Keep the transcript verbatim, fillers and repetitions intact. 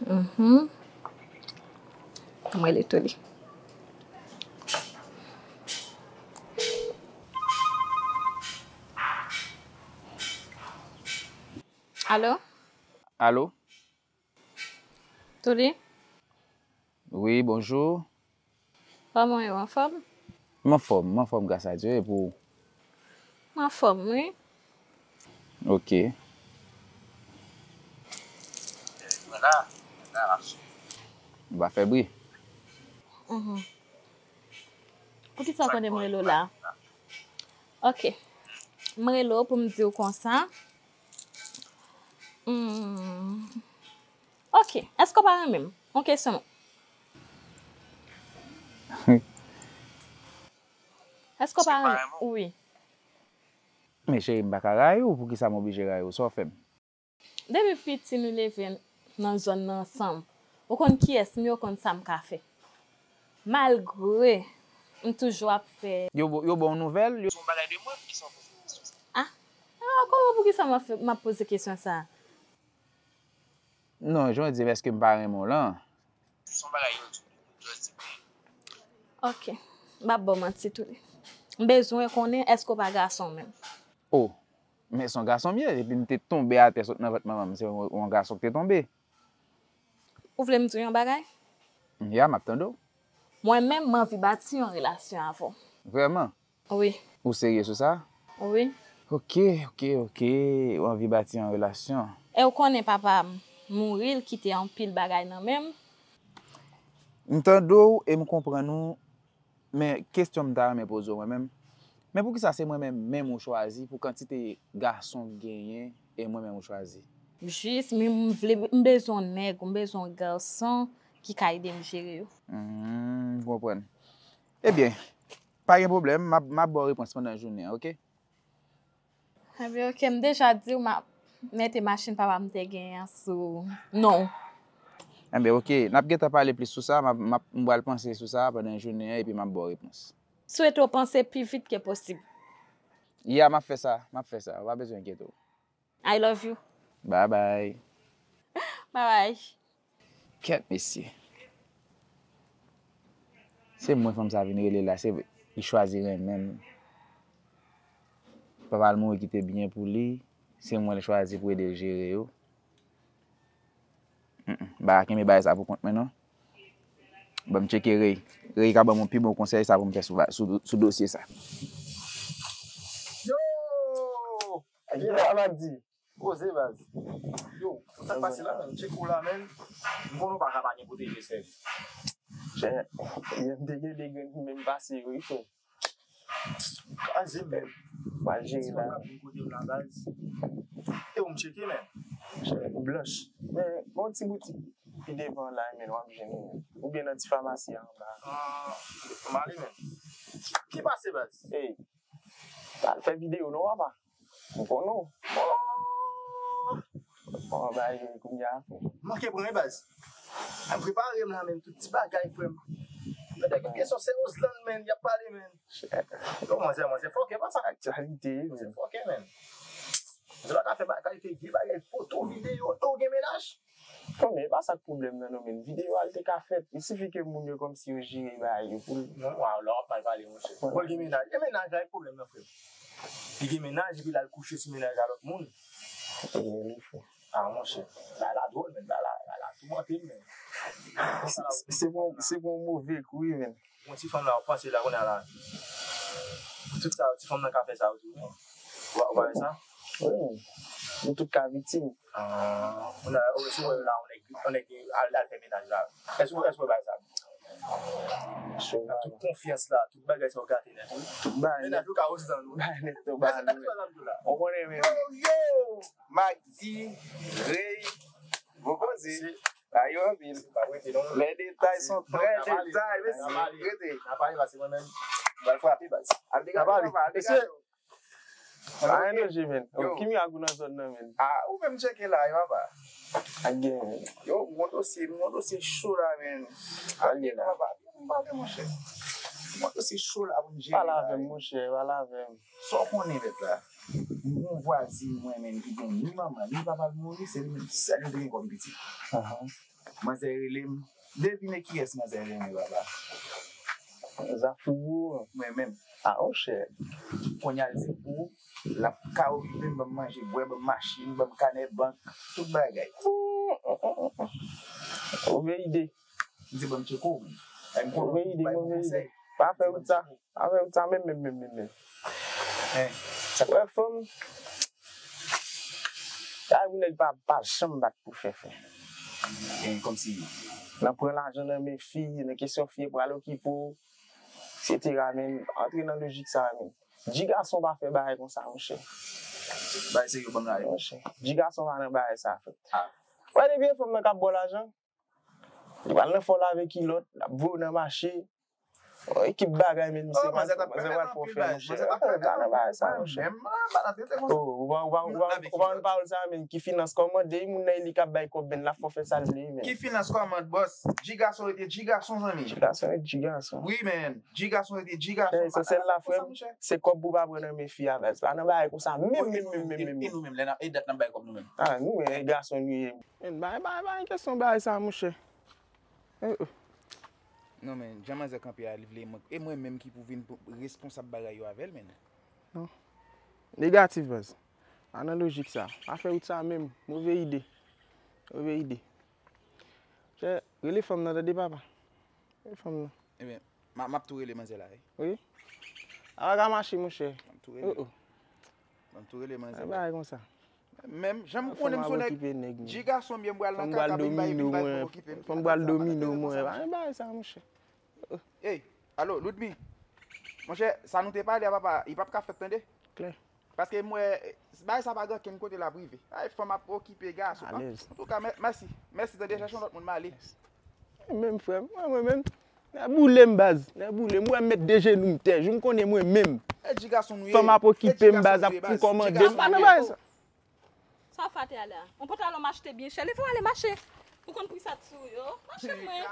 Mhm. Mwen, li tou li. Alo? Alo? Tony? Wi, bonjou. Kòman w ye, w anfòm? M anfòm, m anfòm, gras a Dye, e pou ou? M anfòm, wi. Ok. M pa fè bri. Mhm. Poukisa w konnen m rele w la? Ok. M rele w pou m di w konsa. Hmm. Ok. Èske w pa renmen m? Yon kesyon. Èske w pa renmen m? Wi. Men cheri, m pa ka rayi w. Poukisa m oblije rayi w? Sa w fè m? Depi piti nou leve nan zòn nan ansanm. Ou konn kiyès m ye, ou konn sa m ka fè. Malgre m toujou ap fè. Yo, ba- yo ba w nouvèl? Yo... Se yon bagay de mwen, poukisa w poze kesyon sa? Ah, ah, kòman, poukisa m ap fè, m ap poze kesyon sa? Non, jan w di m, èske m pa renmen w lan? Se yon bagay yo di, yo di. Ok. M ap ba w manti tou. M bezwen konnen èske w pa gason menm. Oh, men se yon gason m ye, epi m te tonbe atè sot nan vant manman m, se yon, yon gason ki te tonbe. Ou vle m di w yon bagay? Ya, m ap tande w. Mwen menm, m anvi bati yon relasyon avè w. Vrèman? Wi. Ou serye sou sa? Wi. Ok, ok, ok. Ou anvi bati yon relasyon. E w konnen papa m mouri, l kite anpil bagay nan men m. M tande w e m konprann ou, men kesyon m ta renmen poze w mwen menm. Men poukisa se mwen menm, menm ou chwazi pou kantite gason k genyen e mwen menm ou chwazi? Jis, men m vle, m bezwen yon nèg, m bezwen yon gason ki ka ede m jere yo. Hmm, m konprann. Ebyen, pa gen pwoblèm, m ap, m ap ba w repons pandan jounen an, ok? Ebyen, ok, m deja di w m ap mete machin papa m te genyen an sou non w. Ebyen, ok, n ap gentan pale plis sou sa, m ap, m ap, m pral panse sou sa pandan jounen an, epi m ap ba w repons. Swete w panse pi vit ke posib. Ya, m ap fè sa, m ap fè sa, ou pa bezwen enkyete w. I love you. Bye bye. Bye bye. Kèt mesye. Se mwen fanm sa vin rele la, se li chwazi renmen m. Papa l mouri kite byen pou li, se mwen l chwazi pou ede l jere yo. Mm, mm. M pa ka kenbe bagay sa pou kont mwen non. Ban m tcheke Rey. Rey ka ban m yon pi bon konsèy sa pou m fè sou, sou, sou dosye sa. Yo! Ki sa w ap di? Poze baz. Yo, sa k pase la menm? Tcheke w la menm. M konnen w pa ka pa gen pwoteje sèvi. Chè, yè m te gen de grenn ki menm pase yo, wi frè. Kraze m menm. Pral jere la. Ti fanm k ap vin kote m la baz. E w m tcheke menm. Chè, blanch. Men, gon ti boutik pi devan la, men w ap jwenn li. Oubyen nan ti famasi a anba. Ah, m ale menm. Ki pase baz? Ey, pa al fè videyo non, papa. M konnen w. Oh! Bon, bay, kounye a. Manke pran, wi, baz. Ap prepare m la, menm tout ti bagay, frè m. Gade, kesyon se Oslan, menm, y ap pale, menm. Yo, manzè, manzè fòkè, pa sa. Aktyalite, wi, manzè fòkè, menm. Manzè pa ka fè bagay, kalite vye bagay, foto, videyo, e w gen mennaj? Non, men e pa sa k pwoblèm nan, non, men videyo a l te ka fèt. Il sifi ke moun yo kòmsi yo jere bagay yo pou l. Non, wa, la w ap mal pale, monchè. Bon, l gen mennaj. Gen mennaj la, e pwoblèm nan, frè m. Li gen mennaj, epi l al kouche sou mennaj a lòt moun. Ebyen, li fou. Ah, monchè. Bagay la dwòl, men bagay la, bagay la toumante m, men. Se, se pou, se pou yon move kou, wi, men. Bon, ti fanm la, w panse la, kounye a la. Tout sa, ti fanm nan ka fè sa, wi, tou, non? Ou pa, ou pa wè sa? Wi, nou tout ka viktim. Ah, kounye a, ou, si w wè la, yon nèg, yon nèg al, al fè mennaj la. Èske, èske w wè bagay sa? Nan tout konfyans la, tout bagay sa yo gate nèt, wi. Tout bagay nèt. Mennaj ou ka osi nan nou. Bagay nèt tou, bagay nèt. Ou konnen, men. Yo, yo! Magdi, Rey, gwo koze. Bagay yo anpil. Les détails sont très détails, mesye. Rete. N a pale, pase mwen menm. M pral frape, baz. Al degaj, papa, al degaj. Anyen danje, men. Yo. Ki mirak ou nan zòn nan, men? Ah, ou menm tcheke la, wi, papa. Ak gen, men. Yo, m gon dosye, m gon dosye cho la, men. Al gen la, papa. M pale, monchè. M gon dosye cho la pou m jere la, wi. Pale avè m, monchè, pale avè m. Sa w konnen, mèt la? M gon vwazin mwen, men, ki gen ni manman, ni papa l mouri, se li menm sèl yo te gen kòm pitit. Ahan. Manzè rele m. Devine kiyès manzè renmen, papa. Zafou. Mwen menm. A, monchè. Kounye a l di pou l ap ka okipe m, ban m manje, bwè, ban m machin, ban m kanè bank, tout bagay. Move ide. M di ban m tcheko. Ay, m konnen ou bay bon konsèy. Pa fè wout sa. Pa fè wout sa menm, menm, menm, menm, menm. Wè fanm. Sa pou nèg pa, pa janm bat pou fè fè. Kòmsi. Nan pran lajan nan men fi, nan kesyon fi pral okipe w, etsetera, men antre nan lojik sa, men. Di gason pa fè bagay konsa, monchè. Bagay serye, ban m la. Monchè, di gason pa nan bagay sa, frè. Wè, depi e fanm nan k ap ba w lajan, li pral nan fè w lave kilòt, l ap voye w nan mache. Yon ekip bagay, men misye pral fè, monchè. Manzè pa nan bagay sa, monchè. Ou pa konn pawòl sa, men ki finans kòmande, moun nan li k ap bay kòb, men l ap fè w fè sa l vle, men. Ki finans kòmande, bòs? Di gason rete di gason, zanmi. Di gason rete di gason. Wi, men. Di gason rete di gason. Esansyèl la, frè m, se kòb pou w pa pran nan men fi a, baz. Pa nan bagay konsa menm, menm, menm, menm, menm. E nou menm, lè n ap, e dat n ap bay kòb nou menm? A, nou menm, e gason nou ye. Men, bay, bay, bay, kesyon bagay sa, monchè. Eh, oh. Non, men, jan manzè kanpe a, li vle mwen. E mwen menm ki pou vin pou, responsab bagay yo avè l, men. Non. Negatif, baz. Pa nan lojik sa. Pa fè wout sa menm. Move ide. Move ide. Chè, rele fanm nan, tande, papa. Rele fanm nan. Ebyen, m a, m ap tou rele manzè la, wi. Wi. A pa ka mache, monchè. M ap tou rele. Oh, oh. M ap tou rele manzè la. Bagay konsa. Menm, jan m konnen m se yon nèg, di gason m ye, m pral nan kaka, vin bay, vin bay fanm okipe m. Fanm pral domine w, mwen. Pa gen bagay sa, monchè. Ey, alo, Ludmi. Monchè, sa nou te pale a, papa, li p ap ka fèt, tande? Klè. Paske m wè, bagay sa pa gen okenn kote l ap rive. Ay, fanm ap okipe gason. Alèz. Antouka, mè-, mèsi. Mèsi, tande, chèche yon lòt moun, m ale. Menm, frè m, mwen, mwen menm, nèg boule m, baz. Nèg boule m, mwen mèt de jenou m tè, jou m konnen mwen menm. E di gason nou ye. Fanm ap okipe m, baz, ap pou kòmande m. Pa nan bagay sa. Sa w fè atè a la? Yon pantalon m achte byen chè. Leve w ale mache. Ou konn pri sa t sou yo? Mache mwen.